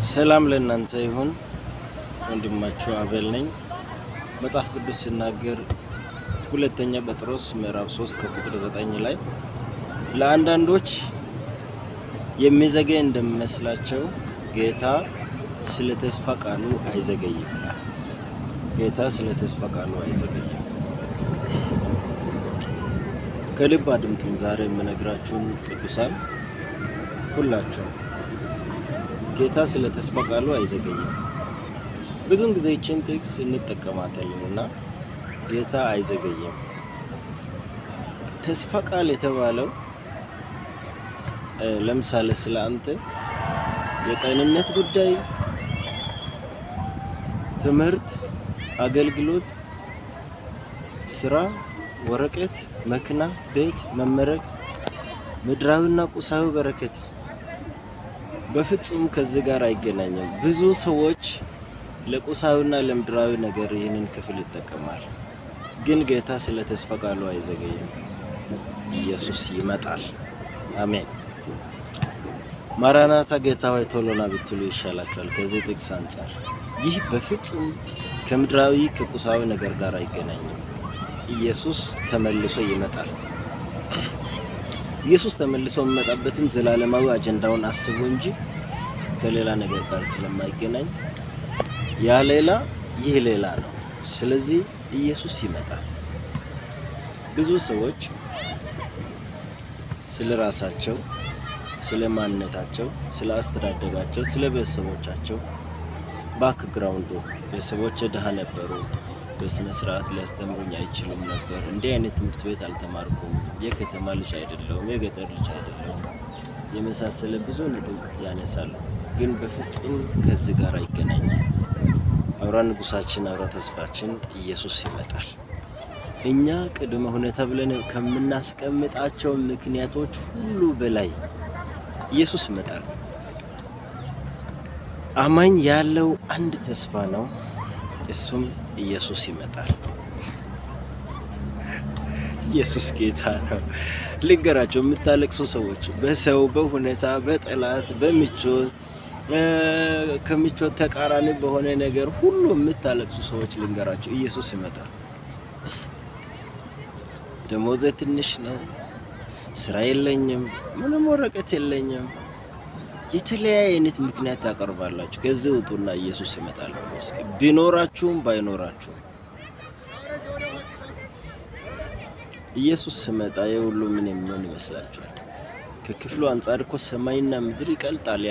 ሰላም ለእናንተ ይሁን። ወንድማችሁ አቤል ነኝ። መጽሐፍ ቅዱስ ሲናገር ሁለተኛ ጴጥሮስ ምዕራፍ 3 ከቁጥር 9 ላይ ለአንዳንዶች የሚዘገይ እንደሚመስላቸው ጌታ ስለ ተስፋ ቃሉ አይዘገይም። ጌታ ስለ ተስፋ ቃሉ አይዘገይም። ከልብ አድምጡኝ። ዛሬ የምነግራችሁን ቅዱሳን ሁላችሁም ጌታ ስለ ተስፋ ቃሉ አይዘገይም። ብዙውን ጊዜ ይችን ጥቅስ እንጠቀማታለን እና ጌታ አይዘገይም። ተስፋ ቃል የተባለው ለምሳሌ ስለ አንተ የጤንነት ጉዳይ፣ ትምህርት፣ አገልግሎት፣ ስራ፣ ወረቀት፣ መኪና፣ ቤት፣ መመረቅ፣ ምድራዊና ቁሳዊ በረከት በፍጹም ከዚህ ጋር አይገናኝም። ብዙ ሰዎች ለቁሳዊና ለምድራዊ ነገር ይህንን ክፍል ይጠቀማል። ግን ጌታ ስለ ተስፋ ቃሉ አይዘገይም። ኢየሱስ ይመጣል። አሜን። ማራናታ ጌታ ሆይ ቶሎ ና ብትሉ ይሻላችኋል። ከዚህ ጥቅስ አንጻር ይህ በፍጹም ከምድራዊ ከቁሳዊ ነገር ጋር አይገናኝም። ኢየሱስ ተመልሶ ይመጣል። ኢየሱስ ተመልሶ የሚመጣበትን ዘላለማዊ አጀንዳውን አስቦ እንጂ ከሌላ ነገር ጋር ስለማይገናኝ ያ ሌላ ይህ ሌላ ነው። ስለዚህ ኢየሱስ ይመጣል። ብዙ ሰዎች ስለ ራሳቸው፣ ስለ ማንነታቸው፣ ስለ አስተዳደጋቸው፣ ስለ ቤተሰቦቻቸው background ኡ ቤተሰቦቼ ድሃ ነበሩ፣ በስነ ስርዓት ሊያስተምሩኝ አይችሉም ነበር፣ እንዲህ አይነት ትምህርት ቤት አልተማርኩም፣ የከተማ ልጅ አይደለሁም፣ የገጠር ልጅ አይደለሁም የመሳሰለ ብዙ ነጥብ ያነሳሉ። ግን በፍጹም ከዚህ ጋር አይገናኝም። አብራ ንጉሳችን አብራ ተስፋችን ኢየሱስ ይመጣል። እኛ ቅድመ ሁኔታ ብለን ከምናስቀምጣቸው ምክንያቶች ሁሉ በላይ ኢየሱስ ይመጣል። አማኝ ያለው አንድ ተስፋ ነው፣ እሱም ኢየሱስ ይመጣል። ኢየሱስ ጌታ ነው። ልንገራቸው፣ የምታለቅሱ ሰዎች በሰው በሁኔታ በጠላት በምቾት ከምቾት ተቃራኒ በሆነ ነገር ሁሉ የምታለቅሱ ሰዎች ልንገራቸው፣ ኢየሱስ ይመጣል። ደሞዜ ትንሽ ነው፣ ስራ የለኝም፣ ምንም ወረቀት የለኝም፣ የተለያየ አይነት ምክንያት ታቀርባላችሁ። ከዚህ ውጡና ኢየሱስ ይመጣል ብሎ እስኪ ቢኖራችሁም ባይኖራችሁም ኢየሱስ ሲመጣ የሁሉ ምን የሚሆን ይመስላችኋል? ከክፍሉ አንጻር እኮ ሰማይና ምድር ይቀልጣል።